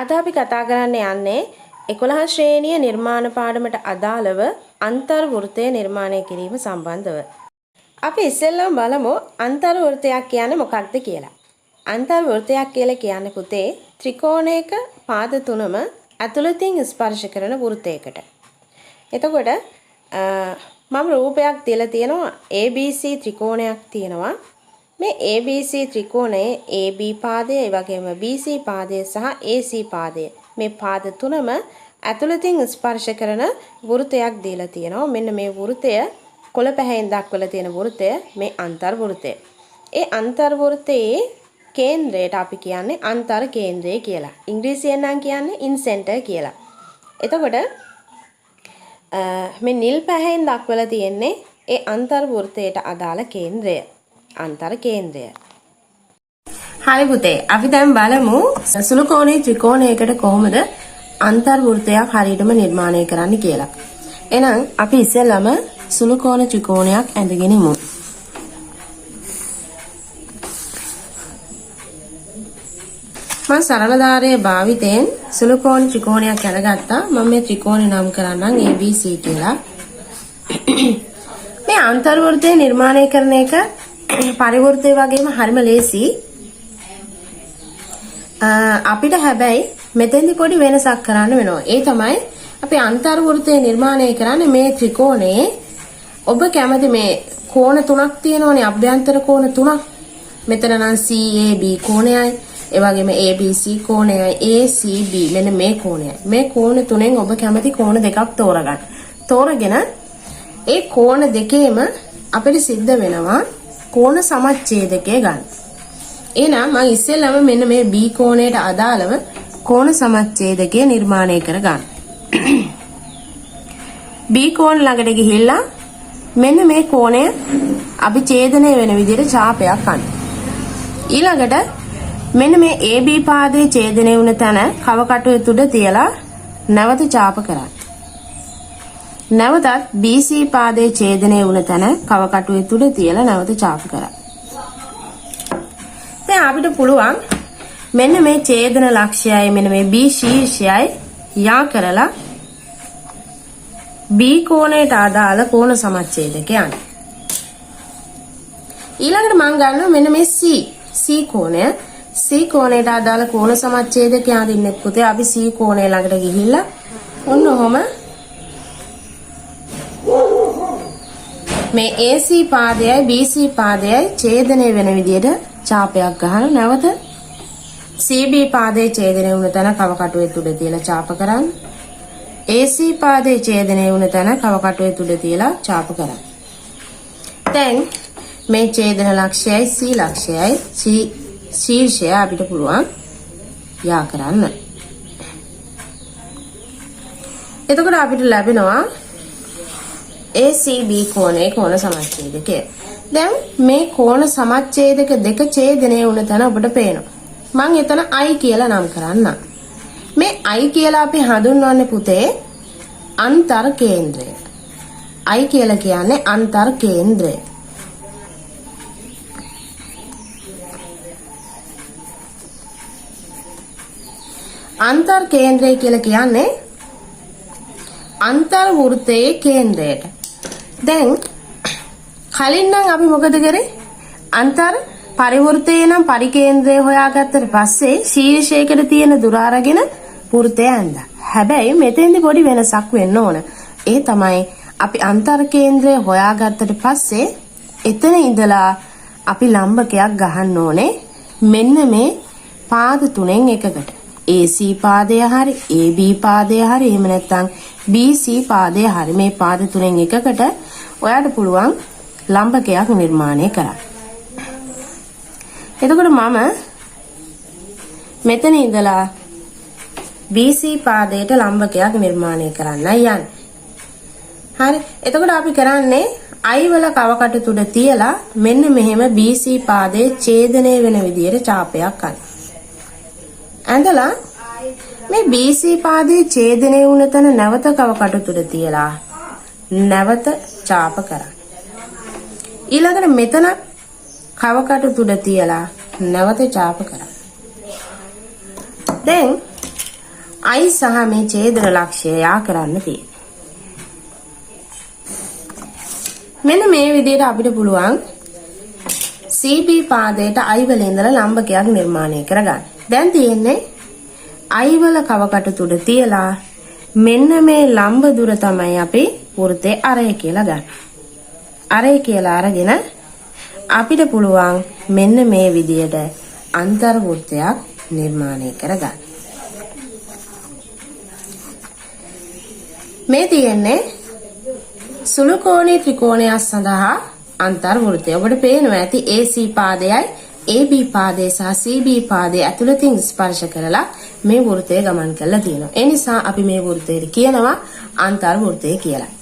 අද අපි කතා කරන්න යන්නේ 11 ශ්‍රේණිය නිර්මාණ පාඩමට අදාළව අන්තර්වෘත්තය නිර්මාණය කිරීම සම්බන්ධව. අපි ඉස්සෙල්ලම බලමු අන්තර්වෘත්තයක් කියන්නේ මොකක්ද කියලා. අන්තර්වෘත්තයක් කියලා කියන්නේ පුතේ ත්‍රිකෝණයක පාද තුනම ඇතුළතින් ස්පර්ශ කරන වෘත්තයකට. එතකොට මම රූපයක් තියලා තියෙනවා ABC ත්‍රිකෝණයක් තියෙනවා. මේ ABC ත්‍රිකෝණයේ AB පාදය, ඒ වගේම BC පාදය සහ AC පාදය මේ පාද තුනම ඇතුළතින් ස්පර්ශ කරන වෘත්තයක් දීලා තියෙනවා. මෙන්න මේ වෘත්තය කොළ පැහැයෙන් දක්වලා තියෙන වෘත්තය මේ අන්තර්වෘත්තය. ඒ අන්තර්වෘත්තයේ කේන්ද්‍රයට අපි කියන්නේ අන්තර් කේන්ද්‍රය කියලා. ඉංග්‍රීසියෙන් නම් කියන්නේ ඉන් සෙන්ටර් කියලා. එතකොට මේ නිල් පැහැයෙන් දක්වලා තියෙන්නේ ඒ අන්තර්වෘත්තයට අදාළ කේන්ද්‍රය. අන්තර් කේන්ද්‍රය. හරි පුතේ, අපි දැන් බලමු සුළු කෝණයේ ත්‍රිකෝණයකට කොහොමද අන්තර්වෘත්තයක් හරියටම නිර්මාණය කරන්න කියලා. එහෙනම් අපි ඉස්සෙල්ලම සුළු කෝණ ත්‍රිකෝණයක් ඇඳගෙන ඉමු. මම සරල ධාරයේ භාවිතයෙන් සුළු කෝණ ත්‍රිකෝණයක් ඇඳගත්තා. මම මේ ත්‍රිකෝණය නම් කරන්නම් ABC කියලා. මේ අන්තර්වෘත්තය නිර්මාණය කරන එක පරිවෘත්තය වගේම හරිම ලේසි. අපිට හැබැයි මෙතෙන්දි පොඩි වෙනසක් කරන්න වෙනවා. ඒ තමයි අපි අන්තර්වෘත්තය නිර්මාණය කරන්නේ මේ ත්‍රිකෝණයේ ඔබ කැමති මේ කෝණ තුනක් තියෙනවනේ, අභ්‍යන්තර කෝණ තුනක්. මෙතන නම් CAB කෝණයයි, ඒ වගේම ABC කෝණයයි, ACB මෙන්න මේ කෝණයයි. මේ කෝණ තුනෙන් ඔබ කැමති කෝණ දෙකක් තෝරගන්න. තෝරගෙන ඒ කෝණ දෙකේම අපිට සිද්ධ වෙනවා කෝණ සමච්ඡේදකය ගන්න. එහෙනම් මම ඉස්සෙල්ලාම මෙන්න මේ B කෝණයට අදාළව කෝණ සමච්ඡේදකය නිර්මාණය කරගන්න. B කෝණ ළඟට ගිහිල්ලා මෙන්න මේ කෝණය අපි ඡේදනය වෙන විදිහට චාපයක් අඳින්න. ඊළඟට මෙන්න මේ AB පාදයේ ඡේදනය වුණ තැන කවකටුවේ තුඩ තියලා නැවත චාප කරන්න. නැවතත් BC පාදයේ ඡේදනය වුණ තැන කවකටුවේ තුඩ තියලා නැවත චාප කරන්න. දැන් අපිට පුළුවන් මෙන්න මේ ඡේදන ලක්ෂයයි මෙන්න මේ B ශීර්ෂයයි යා කරලා B කෝණයට අදාළ කෝණ සමච්ඡේදක යන්න. ඊළඟට මම ගන්නවා මෙන්න මේ C කෝණය. C කෝණයට අදාළ කෝණ සමච්ඡේදක යඳින්නෙත් පුතේ අපි C කෝණය ළඟට ගිහිල්ලා ඔන්න ඔහොම මේ AC පාදයයි BC පාදයයි ඡේදනය වෙන විදියට චාපයක් ගහන, නැවත CB පාදයේ ඡේදනය වුණ තැන කවකටුවේ තුඩ තියලා චාප කරන්න. AC පාදයේ ඡේදනය වුණ තැන කවකටුවේ තුඩ තියලා චාප කරන්න. දැන් මේ ඡේදන ලක්ෂයයි C ලක්ෂයයි C ශීර්ෂය අපිට පුළුවන් යා කරන්න. එතකොට අපිට ලැබෙනවා ACB කෝණයේ කෝණ සමච්ඡේදකය. දැන් මේ කෝණ සමච්ඡේදක දෙක ඡේදනය වුණ තැන ඔබට පේනවා. මං එතන I කියලා නම් කරන්නම්. මේ I කියලා අපි හඳුන්වන්නේ පුතේ අන්තර් කේන්ද්‍රය. I කියලා කියන්නේ අන්තර් කේන්ද්‍රය. අන්තර් කේන්ද්‍රය කියලා කියන්නේ අන්තර් වෘත්තයේ කේන්ද්‍රයට. දැන් කලින් නම් අපි මොකද කරේ? අන්තර් පරිවෘත්තයේ නම් පරිකේන්ද්‍රය හොයාගත්තට පස්සේ ශීර්ෂයකට තියෙන දුර අරගෙන වෘත්තය ඇඳා. හැබැයි මෙතෙන්දි පොඩි වෙනසක් වෙන්න ඕන. ඒ තමයි අපි අන්තර් කේන්ද්‍රය හොයාගත්තට පස්සේ එතන ඉඳලා අපි ලම්බකයක් ගහන්න ඕනේ මෙන්න මේ පාද තුනෙන් එකකට. AC පාදය හරි, AB පාදය හරි, එහෙම නැත්නම් BC පාදය හරි මේ පාද තුනෙන් එකකට ඔයාට පුළුවන් ලම්බකයක් නිර්මාණය කරන්න. එතකොට මම මෙතන ඉඳලා BC පාදයට ලම්බකයක් නිර්මාණය කරන්නයි යන්නේ. හරි. එතකොට අපි කරන්නේ I වල කවකටු තුඩ තියලා මෙන්න මෙහෙම BC පාදයේ ඡේදනය වෙන විදියට චාපයක් අඳින්න. ඇඳලා මේ BC පාදයේ ඡේදනය වුණ තැන නැවත කවකටු තුඩ තියලා නැවත චාප කරන්න. ඊළඟට මෙතන කවකටු තුඩ තියලා නැවත චාප කරන්න. දැන් I සහ මේ ඡේදන ලක්ෂ්‍යය යා කරන්න තියෙන්නේ. මෙන්න මේ විදිහට අපිට පුළුවන් CB පාදයට I වල ඉඳලා ලම්බකයක් නිර්මාණය කරගන්න. දැන් තියෙන්නේ I වල කවකටු තුඩ තියලා මෙන්න මේ ලම්බ දුර තමයි අපි වෘත්තේ අරය කියලා ගන්න. අරය කියලා අරගෙන අපිට පුළුවන් මෙන්න මේ විදියට අන්තර් වෘත්තයක් නිර්මාණය කරගන්න. මේ තියෙන්නේ සුළු කෝණී ත්‍රිකෝණයක් සඳහා අන්තර් වෘත්තය. ඔබට පේනවා ඇති AC පාදයයි AB පාදය සහ CB පාදය ඇතුළතින් ස්පර්ශ කරලා මේ වෘත්තය ගමන් කරලා තියෙනවා. ඒ නිසා අපි මේ වෘත්තයට කියනවා අන්තර් වෘත්තය කියලා.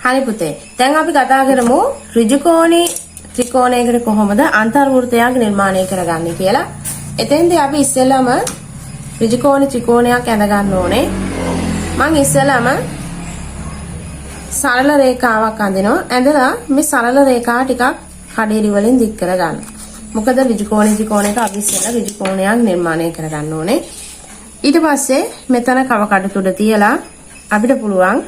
හරි පුතේ. දැන් අපි කතා කරමු ඍජුකෝණී ත්‍රිකෝණයකට කොහොමද අන්තර් වෘත්තයක් නිර්මාණය කරගන්නේ කියලා. එතෙන්දී අපි ඉස්සෙල්ලාම ඍජුකෝණී ත්‍රිකෝණයක් ඇඳ ගන්න ඕනේ. මං ඉස්සෙල්ලාම සරල රේඛාවක් අඳිනවා. ඇඳලා මේ සරල රේඛාව ටිකක් කඩිරි වලින් දික් කරගන්න. මොකද ඍජුකෝණී ත්‍රිකෝණයක අපි ඉස්සෙල්ලා ඍජුකෝණයක් නිර්මාණය කරගන්න ඕනේ. ඊට පස්සේ මෙතන කවකටු තුඩ තියලා අපිට පුළුවන්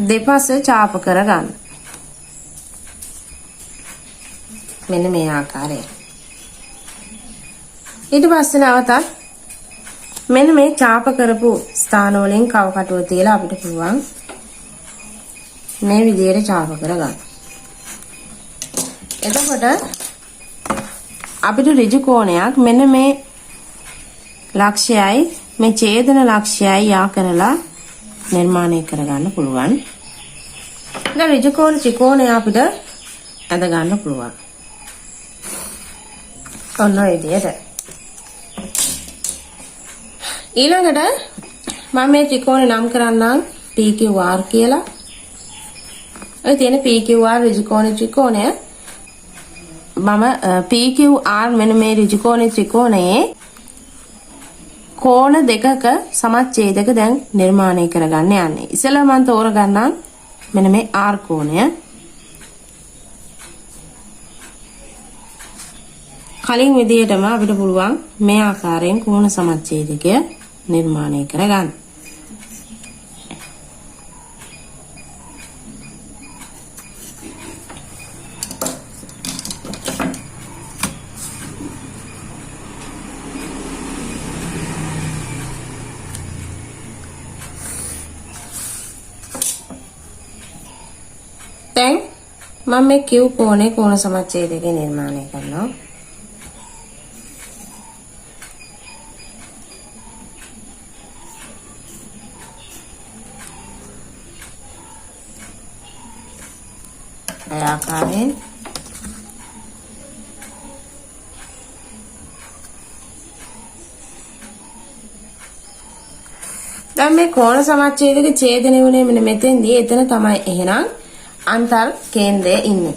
දෙපස චාප කරගන්න. මෙන්න මේ ආකාරයෙන්. ඊට පස්සේ නැවතත් මෙන්න මේ චාප කරපු ස්ථාන වලින් කවකටුව තියලා අපිට පුළුවන් මේ විදිහට චාප කරගන්න. එතකොට අපිට ඍජු කෝණයක් මෙන්න මේ ලක්ෂයයි මේ ඡේදන ලක්ෂයයි යා කරලා නිර්මාණය කරගන්න පුළුවන්. දැන් ඍජු කෝණ ත්‍රිකෝණය අපිට ඇඳ ගන්න පුළුවන්. ඔන්න ඔය විදිහට. ඊළඟට මම මේ ත්‍රිකෝණය නම් කරන්නම් PQR කියලා. ඔය තියෙන PQR ඍජු කෝණ ත්‍රිකෝණය මම PQR මෙන්න මේ ඍජු කෝණ ත්‍රිකෝණයේ කෝණ දෙකක සමච්ඡේදක දැන් නිර්මාණය කරගන්න යන්නේ. ඉස්සෙල්ලා මම තෝරගන්නම් මෙන්න මේ R කෝණය. කලින් විදිහටම අපිට පුළුවන් මේ ආකාරයෙන් කෝණ සමච්ඡේදකය නිර්මාණය කරගන්න. දැන් මම මේ Q කෝණේ කෝණ සමච්ඡේදකය නිර්මාණය කරනවා. ඒ ආකාරයෙන් දැන් මේ කෝණ සමච්ඡේදක ඡේදනය වුණේ මෙන්න මෙතෙන්දී. එතන තමයි එහෙනම් අන්තර් කේන්ද්‍රය ඉන්නේ.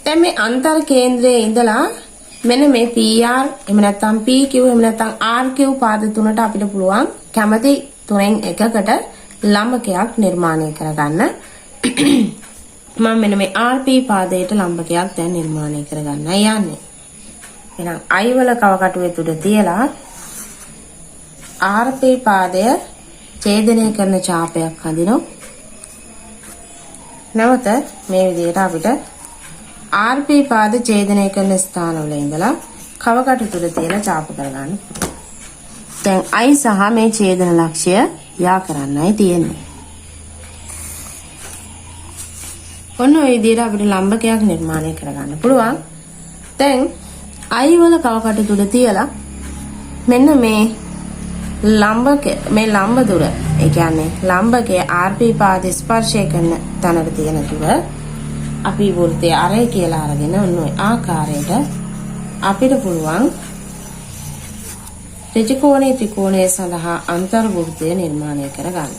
දැන් මේ අන්තර් කේන්ද්‍රයේ ඉඳලා මෙන්න මේ PR එහෙම නැත්නම් PQ එහෙම නැත්නම් RQ පාද තුනට අපිට පුළුවන් කැමති තුනෙන් එකකට ලම්බකයක් නිර්මාණය කරගන්න. මම මෙන්න මේ RP පාදයට ලම්බකයක් දැන් නිර්මාණය කරගන්නයි යන්නේ. එහෙනම් I වල කවකටුවේ තුඩ තියලා RP පාදය ඡේදනය කරන චාපයක් හදිනවා. නැවත මේ විදිහට අපිට RP පාද ඡේදනය කරන ස්ථානවල ඉඳලා කවකටු තුඩ තියලා චාප කරගන්න. දැන් I සහ මේ ඡේදන ලක්ෂ්‍ය යා කරන්නයි තියෙන්නේ. ඔන්න ඔය විදිහට අපිට ලම්බකයක් නිර්මාණය කරගන්න පුළුවන්. දැන් I වල කවකටු තුඩ තියලා මෙන්න මේ ලම්බක මේ ලම්බ දුර, ඒ කියන්නේ ලම්බකයේ RP පාද ස්පර්ශය කරන තැනට තියෙන දුර අපි වෘත්තය අරය කියලා අරගෙන ඔන්න ඔය ආකාරයට අපිට පුළුවන් ත්‍රිකෝණයේ ත්‍රිකෝණය සඳහා අන්තර් වෘත්තය නිර්මාණය කරගන්න.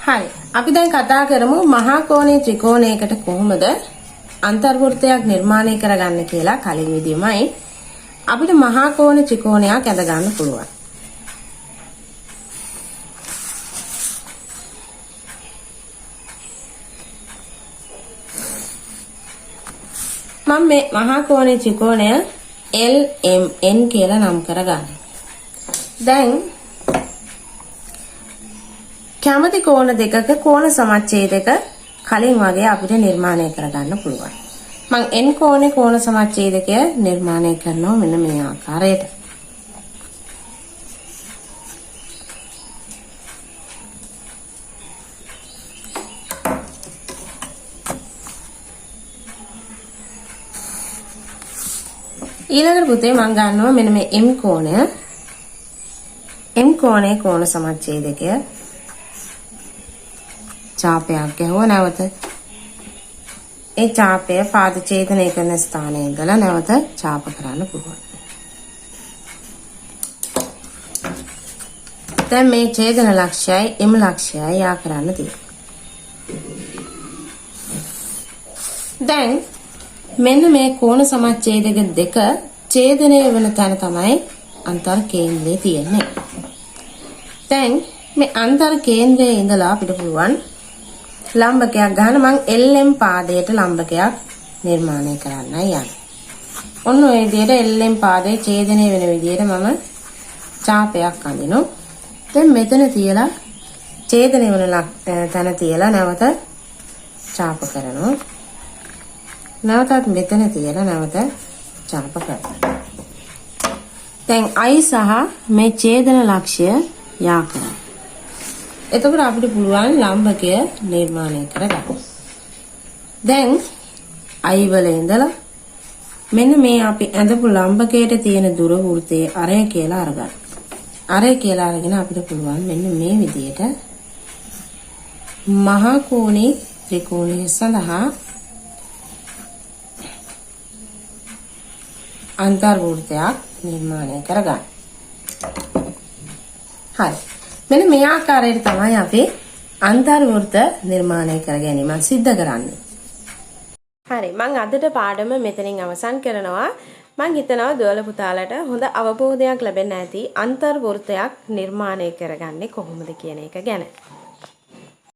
හරි. අපි දැන් කතා කරමු මහා කෝණයේ ත්‍රිකෝණයකට කොහොමද අන්තර් වෘත්තයක් නිර්මාණය කරගන්න කියලා. කලින් විදියමයි අපිට මහා කෝණ ත්‍රිකෝණයක් ඇඳ ගන්න පුළුවන්. මම මේ මහා කෝණී ත්‍රිකෝණය LMN කියලා නම් කරගන්නවා. දැන් කැමති කෝණ දෙකක කෝණ සමච්ඡේදක කලින් වගේ අපිට නිර්මාණය කරගන්න පුළුවන්. මං N කෝණේ කෝණ සමච්ඡේදකය නිර්මාණය කරනවා මෙන්න මේ ආකාරයට. ඊළඟට පුතේ මං ගන්නවා මෙන්න මේ M කෝණය. M කෝණයේ කෝණ සමච්ඡේදකය චාපයක් ගැහුවා. නැවත ඒ චාපය පාද ඡේදනය කරන ස්ථානයේ ඉඳලා නැවත චාප කරන්න පුළුවන්. දැන් මේ ඡේදන ලක්ෂයයි M ලක්ෂයයි යා කරන්න තියෙනවා. දැන් මෙන්න මේ කෝණ සමච්ඡේදක දෙක ඡේදනය වෙන තැන තමයි අන්තර් කේන්ද්‍රය තියෙන්නේ. දැන් මේ අන්තර් කේන්ද්‍රයේ ඉඳලා අපිට පුළුවන් ලම්බකයක් ගන්න. මං LM පාදයට ලම්බකයක් නිර්මාණය කරන්නයි යන්නේ. ඔන්න ඔය විදිහට LM පාදයේ ඡේදනය වෙන විදිහට මම චාපයක් අඳිනවා. දැන් මෙතන තියලා ඡේදනය වෙන තැන තියලා නැවත චාප කරනවා. නැවතත් මෙතන තියලා නැවත චාප කරනවා. දැන් I සහ මේ ඡේදන ලක්ෂ්‍ය යා කරනවා. එතකොට අපිට පුළුවන් ලම්බකය නිර්මාණය කරගන්න. දැන් I වල ඉඳලා මෙන්න මේ අපි ඇඳපු ලම්බකයට තියෙන දුර වෘත්තයේ අරය කියලා අරගන්න. අරය කියලා අරගෙන අපිට පුළුවන් මෙන්න මේ විදියට මහා කෝණී ත්‍රිකෝණය සඳහා අන්තර්වෘත්තයක් නිර්මාණය කරගන්න. හරි. මෙන්න මේ ආකාරයට තමයි අපි අන්තර්වෘත්ත නිර්මාණය කර ගැනීම සිද්ධ කරන්නේ. හරි. මං අදට පාඩම මෙතනින් අවසන් කරනවා. මං හිතනවා දුවල පුතාලට හොඳ අවබෝධයක් ලැබෙන්න ඇති අන්තර්වෘත්තයක් නිර්මාණය කරගන්නේ කොහොමද කියන එක ගැන.